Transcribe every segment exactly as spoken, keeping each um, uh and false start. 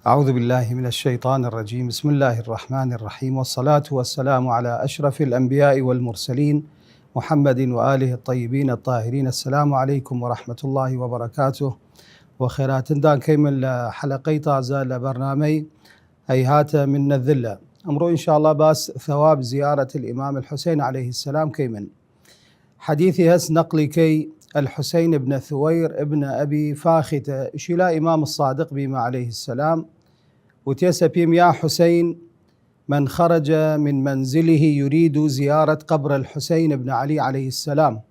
أعوذ بالله من الشيطان الرجيم. بسم الله الرحمن الرحيم. والصلاة والسلام على أشرف الأنبياء والمرسلين محمد وآله الطيبين الطاهرين. السلام عليكم ورحمة الله وبركاته. وخيراتندان کەیمن لە حەلەقەی تازە لە بەرنامەی هەیهاتە من نەذلە. ئەمڕۆ ئینشاءاللە باس ثواب زيارة الإمام الحسين عليه السلام کەیمن. حەدیثی هەس نەقلی کەی الحسين بن ثوير ابن أبي فاختة، ئیشیلا ئیمام الصادق بیمە عليه السلام، وتیەسە پیم: يا حسين، من خرج من منزله يريد زيارة قبر الحسين بن علي عليه السلام،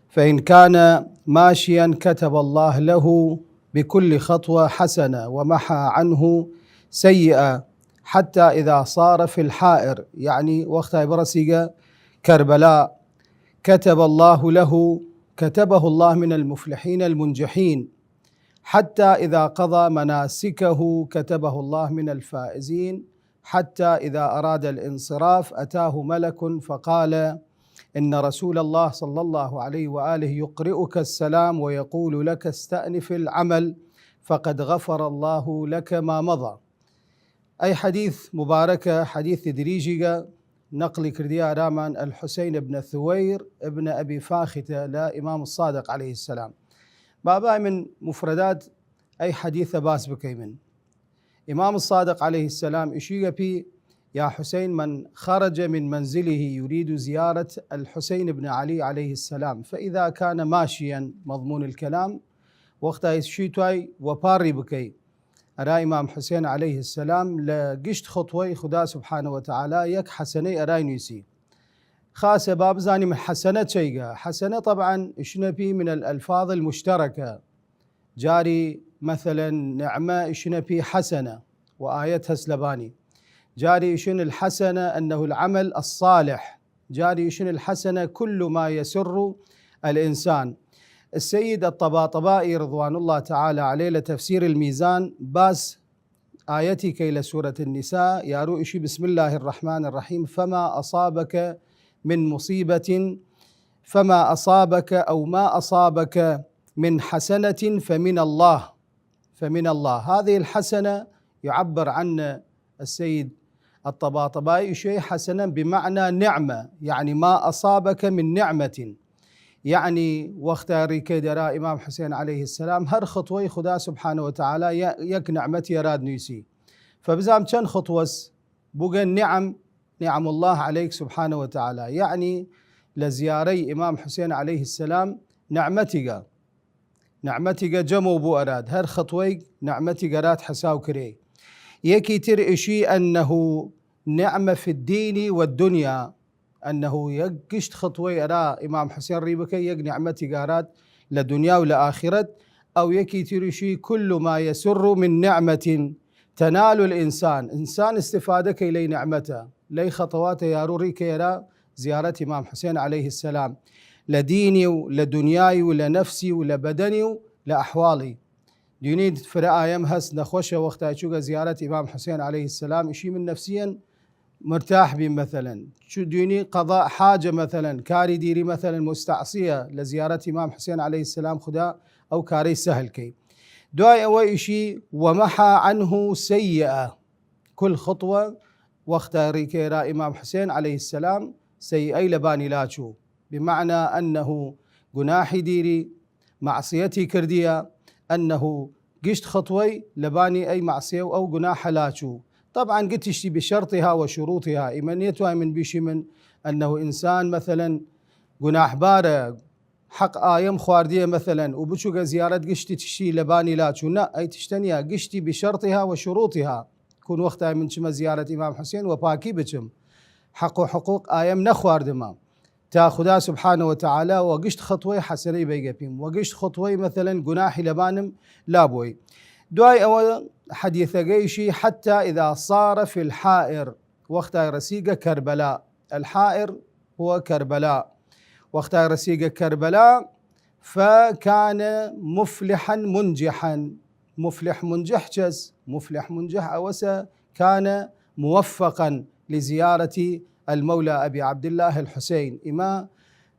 فإن كان ماشيا كتب الله له بكل خطوة حسنة ومحى عنه سيئة، حتى إذا صار في الحائر، یەعنی وەختای بڕەسیگە کەربەلا، كتب الله له، كتبه الله من المفلحين المنجحين، حتى إذا قضى مناسكه كتبه الله من الفائزين، حتى إذا أراد الانصراف أتاه ملك فقال: إن رسول الله صلى الله عليه وآله يقرئك السلام ويقول لك: استأنف العمل فقد غفر الله لك ما مضى. ئەی حەدیث مبارەکە، حەدیث دریژیگە، نەقلی کردی ئارامان الحسين بن ثوير ابن أبي فاختة لە ئیمام الصادق عليه السلام. بابای من مفردات ئەی حەدیثە باس بکەیمن. ئیمام الصادق عليه السلام ئیشیگە پی: يا حسين، من خرج من منزله يريد زيارة الحسين بن علي عليه السلام، فإذا كان ماشيا، مضمون الكلام، وەختای شی توای وەپاڕی بکەی ئەرا ئیمام حسێن عليه السلام، لە گشت خطوەی خدا سبحانه وتعالى یەک حەسەنەی ئەرای نویسی. خاسە با بزانیم حەسەنە چەیگە. حەسەنە طبعا ئیشنە پی من الألفاظ المشتركة. جاری مثلا نعمە ئیشنە پی حەسەنە، و ئاەت هەس لەبانی. جاری ئیشن الحسنة أنه العمل الصالح. جاری ئیشن الحسنة كل ما يسر الإنسان. السيد الطباطبائي رضوان الله تعالى عليه لە تفسير الميزان باس ئاەتی کەی لە سورة النساء، یارو ئیشی: بسم الله الرحمن الرحيم، فما أصابك من مصيبة، فما أصابك أو ما أصابك من حسنة فمن الله، فمن الله. هذه الحسنة يعبر عن السيد الطباطبائي شيء حسنا بمعنى نعمة، يعني ما أصابك من نعمة. یەعنی وەختە ڕیکەی دەرا ئیمام حسێن عليه السلام، هەر خطوەی خدا سبحانه وتعالى یە-، یەک نعمەتی ئەراد نویسی. فبزام چەن خطوەس بوگە نعم، نعم الله عليك سبحانه وتعالى. یەعنی لە زیارەی ئیمام حسێن عليه السلام نعمەتیگە، نعمەتیگە جەمەو بو ئەراد، هەر خطوەیگ نعمەتیگە راد حساو کرێ. یەکی تر ئیشی أنه نعمة في الدين والدنيا، أنه یەک گشت خطوەی ئەرا ئیمام حسێن ڕی بکەی، یەک نعمەتیگە ئەراد لە دنیا و لە ئاخرەت. ئەو یەکی تریشی: كل ما يسر من نعمة تنال الإنسان، ئینسان استفادە کەی لەی نعمەتە، لەی خطواتە یارو ڕیکەی ئەرا زیارەت ئیمام حسێن عليه السلام، لە دینی و لە دنیای و لە نەفسی و لە بەدەنی و لە ئەحواڵی. دینی فرە ئایم هەست نەخوەشە وەختای چوگە زیارەت ئیمام حسێن عليه السلام ئیشی من نفسیا مرتاح بیم مثلا. چو دینی قضاء حاجە مثلا، کاری دیری مثلا مستعصیە لە زیارەت ئیمام حسێن عليه السلام خدا ئەو کارەی سەهل کەی. دوای ئەوە ئیشی: ومحى عنه سيئة. كل خطوە وەختە ڕیکەی ئەرا ئیمام حسێن عليه السلام سەیئەی لەبانی لاچوو، بمعنى أنه گوناحی دیری، معصیەتی کردیە، أنه گشت خطوەی لەبانی ئەی معصیە و ئەو گوناحە لاچوو. طبعا گتیشتی بشرطها وشروطها، ئیمە نیەتوای من بیشی من أنه ئینسان مثلا گوناحبارە، حەق ئایم خواردیە مثلا و بچوگە زیارەت گشتی تشتی لەبانی لاچوو. نە، ئەی تشتەنیا، گشتی بشرطها وشروطها. کون وەختای من چمە زیارەت ئیمام حسێن وە پاکی بچم، حەق و حقوق ئایم نەخواردمە، تا خدا سبحانه وتعالى وە گشت خطوەی حەسەنەی بەیگە پیم، وە گشت خطوەی مثلا گوناحی لەبانم لابوی. دوای ئەوە حەدیثەگەیشی: حتى إذا صار في الحائر، وەختای ڕەسیگە کەربەلا. الحائر هو كربلاء. وەختای ڕەسیگە کەربەلا، فكان مفلحا منجحا. مفلح منجح چەس؟ مفلح منجح ئەوەسە كان موفقا لزيارة المولى أبي عبد الله الحسين. ئیمە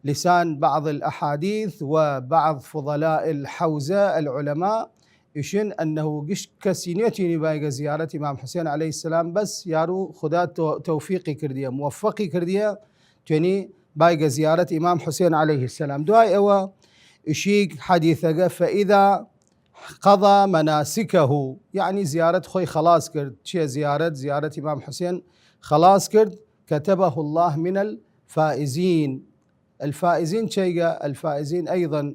لسان بعض الأحاديث وبعض فضلاء الحوزة العلماء ئیشین ئەنەهو گشت کەسی نیەتوینی بایگە زیارەت ئیمام حوسێن علیە السلام، بەس یارو خودا تو-، تەوفیقی کردیە، موفقی کردیە، توێنی بایگە زیارەت ئیمام حوسێن علیە السلام. دوای ئەوە ئیشیگ حەدیثەگە، فإذا قضى مناسكه، یعنی زیارەت خوەی خەڵاس کرد. چیە زیارەت؟ زیارەت ئیمام حوسێن خەڵاس کرد، كتبه الله من الفائزين. الفائزين چەیگە؟ الفائزين أيضا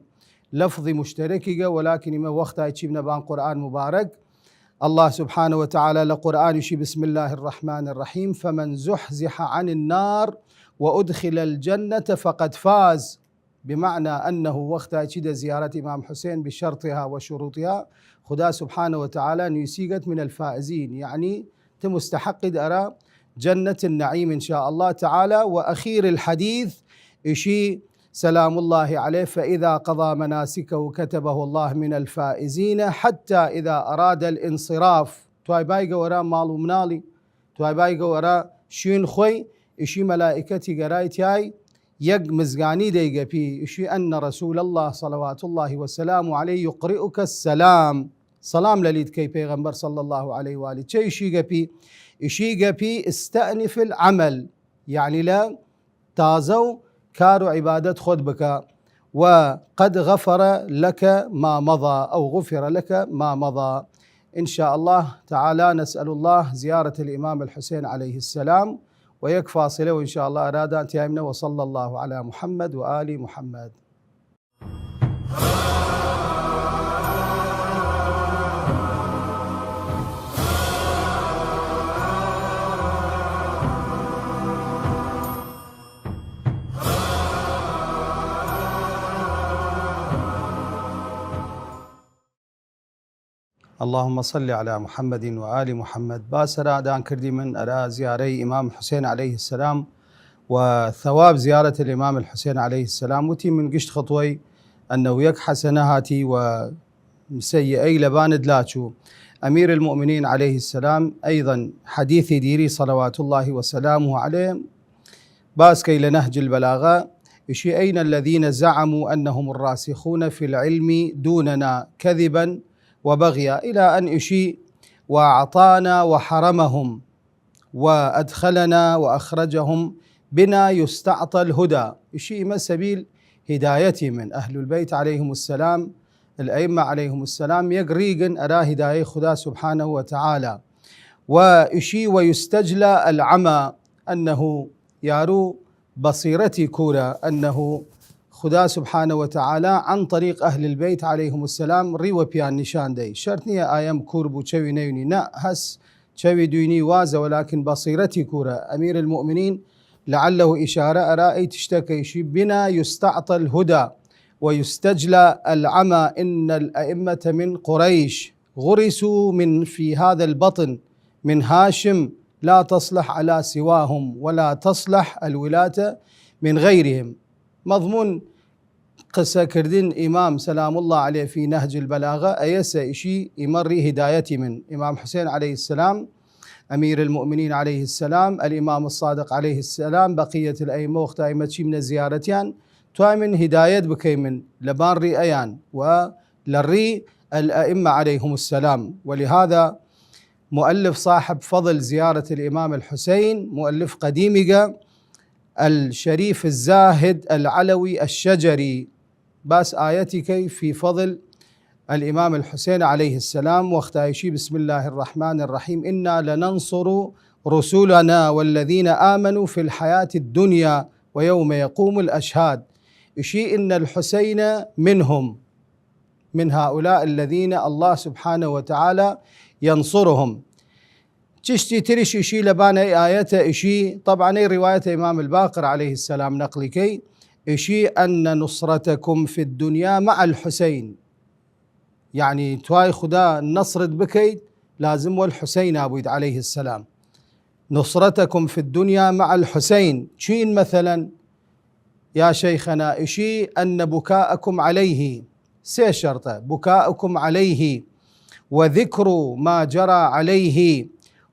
لفظ مشتركیگە، ولكن ئیمە وەختای چیبنە بان قرآن مبارک. الله سبحانه وتعالى لە قرآنیشی، بسم الله الرحمن الرحيم، فمن زحزح عن النار وأدخل الجنة فقد فاز. بمعنى أنه وەختای چی دە زیارەت ئیمام حوسێن بشرطها وشروطها، خودا سبحانه وتعالى نویسیگەت من الفائزين، یعنی ت مستحقی ئەرا جنة النعيم إن شاء الله تعالى. وأخير الحديث، ئیشی سلام الله عليه، فإذا قضى مناسكه كتبه الله من الفائزين حتى إذا أراد الانصراف، توای بایگە وەرا ماڵ و مناڵی، توای بایگە وەرا شوین خوەی، ئیشی مەلائکەتی گەرای تیای یەک مزگانی دەیگەپی، ئیشی أن رسول الله صلوات الله وسلامه عليه يقرئك السلام، سەڵام لەلی دکەی پێغەمبەر صلی الله عليه و آله. چە ئیشیگەپی؟ ئیشیگەپی استأنف العمل، یعنی لە تازە و کار و عیبادەت خوەد بکە. و قد غفر لك ما مضى، أو غفر لك ما مضى. إن شاء الله تعالى نسأل الله زيارة الإمام الحسين عليه السلام. و یەک فاصلە و إن شاء الله ئەرادان تیایمنە. وصلى الله على محمد وآل محمد. اللهم صل على محمد وآل محمد. باس ئەرا دان کردیمن ئەرا زیارەی ئیمام حوسێن علیە السلام و ثواب زیارەت الإمام الحسين عليه السلام. وتیمن گشت خطوەی ئەنەو یەک حەسەنە هاتی و سەیئەی لەباند لاچوو. أمير المؤمنين عليه السلام أيضا حەدیثی دیری صلوات الله وسلامه عليه باس کەی لە نهج البلاغة، ئیشی: أين الذين زعموا أنهم الراسخون في العلم دوننا كذبا وبغيا، إلى أن ئیشی: وأعطانا وحرمهم وأدخلنا وأخرجهم بنا يستعطى الهدى. ئیشی: ئیمە سەبیل هیدایەتیمن، أهل البيت عليهم السلام، الأئمة عليهم السلام، یەک ریگن ئەرا هیدایەی خودا سبحانه وتعالى. و ئیشی: ويستجلى العمى، أنه یارو بەصیرەتی کورە، أنه خودا سبحانه وتعالى عن طريق أهل البيت عليهم السلام ری وەپیان نیشان دەی. شەرت نیە ئایەم کور بوو چەوی نەوینی، نە، هەس چەوی دوینی وازە، ولكن بەصیرەتی کورە. أمير المؤمنين لعله إشارە ئەرا ئەی تشتە کە ئیشی: بنا يستعطى الهدى ويستجلى العمى، إن الأئمة من قريش غرسوا من في هذا البطن من هاشم، لا تصلح على سواهم ولا تصلح الولاة من غيرهم. مەضمون قسە کردن ئیمام سلام الله عليه في نهج البلاغة ئەیەسە، ئیشی: ئیمە ری هیدایەتیمن، ئیمام حوسێن عليه السلام، أمير المؤمنين عليه السلام، الإمام الصادق عليه السلام، بقية الأئمة، وەختا ئیمە چیمنە زیارەتیان، توایمن هیدایەت بکەیمن لەبان ری ئەیان و لە ری الأئمة عليهم السلام. ولهذا مؤلف صاحب فضل زيارة الإمام الحسين، مؤلف قديميگە، الشريف الزاهد العلوي الشجري، باس ئايەتی کەی في فضل الإمام الحسين عليه السلام، وەختایشی: بسم الله الرحمن الرحيم، إنا لننصر رسلنا والذين آمنوا في الحياة الدنيا ويوم يقوم الأشهاد. ئیشی: إن الحسين منهم، من هؤلاء الذين الله سبحانه وتعالى ينصرهم. چشتی تریش ئیشی لەبان ئەی ئایەتە، ئیشی، طبعا ئەی روایەت ئیمام الباقر عليه السلام نقلی کەی، ئیشی: أن نصرتكم في الدنيا مع الحسين، یعنی توای خودا نصرت بکەیت لازم وەل حسین بوویت عليه السلام. نصرتكم في الدنيا مع الحسين. چین مثلا؟ يا شيخنا، ئیشی: أن بكاءكم عليه، سێ شەرتە: بكاءكم عليه وذكر ما جرى عليه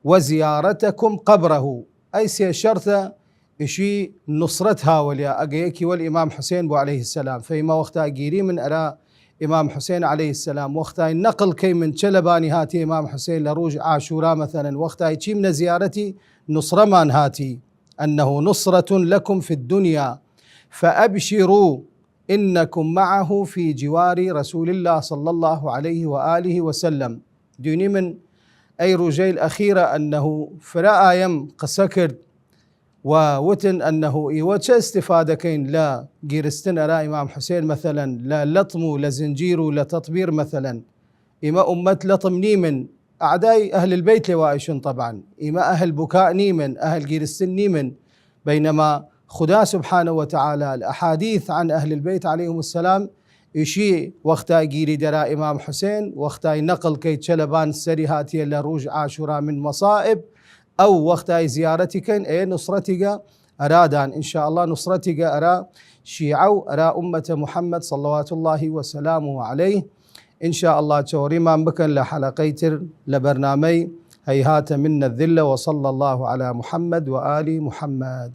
وزيارتكم قبره. ئەی سێ شەرتە ئیشی نصرت هاوەلیا، ئەگە یەکی وەل ئیمام حسین بوو عليه السلام. فەیمە وەختا گیریمن ئەرا ئیمام حسین علیه السلام، وەختای نەقڵ کەیمن چە لەبانی هاتی ئیمام حسین لە رووژ عاشورا، مەسەلەن وەختای چیمنە زیارەتی، نوسڕەمان هاتی، أنه نصرة لكم في الدنيا فأبشروا إنكم معه في جوار رسول الله صلى الله عليه وآله وسلم. دوینیمن ئەی رووژەیل ئەخیرە، ئەنەهو فرە ئایەم قسە کرد و وتن ئەنەهو ئیوە چە ئستفادە کەین لە گیرستن ئەرا ئیمام حسین، مەسەلەن لە لەتم و لە زنجیر و لە تەطبیر، مەسەلەن ئیمە ئومەت لەتم نیمن، ئەعدای ئەهل البەیت لەوایشن طبعا، ئیمە ئەهل بوکاء نیمن، ئەهل گیرستن نیمن، بەینەما خودا سبحانە وتعالی لە ئەحادیث عن ئەهل البەیت علیهم السلام ئیشی وەختای گیری دەرا ئیمام حسین، وەختای نەقڵ کەی چە لەبان سەری هاتیە لە رووژ عاشورا من مصائب، ئەو وەختای زیارەتی کەین ئەیە نوسڕەتیگە ئەرادان، ان شاء الله نوسڕەتیگە ئەرا شیعە و ئەرا ئومەتە محمد صلوات الله وسلامه عليه. ان شاء الله چەوەڕیمان بکەن لە حەلەقەی تر لە بەرنامەی هیهات منا الذلة، وصلى الله على محمد وآل محمد.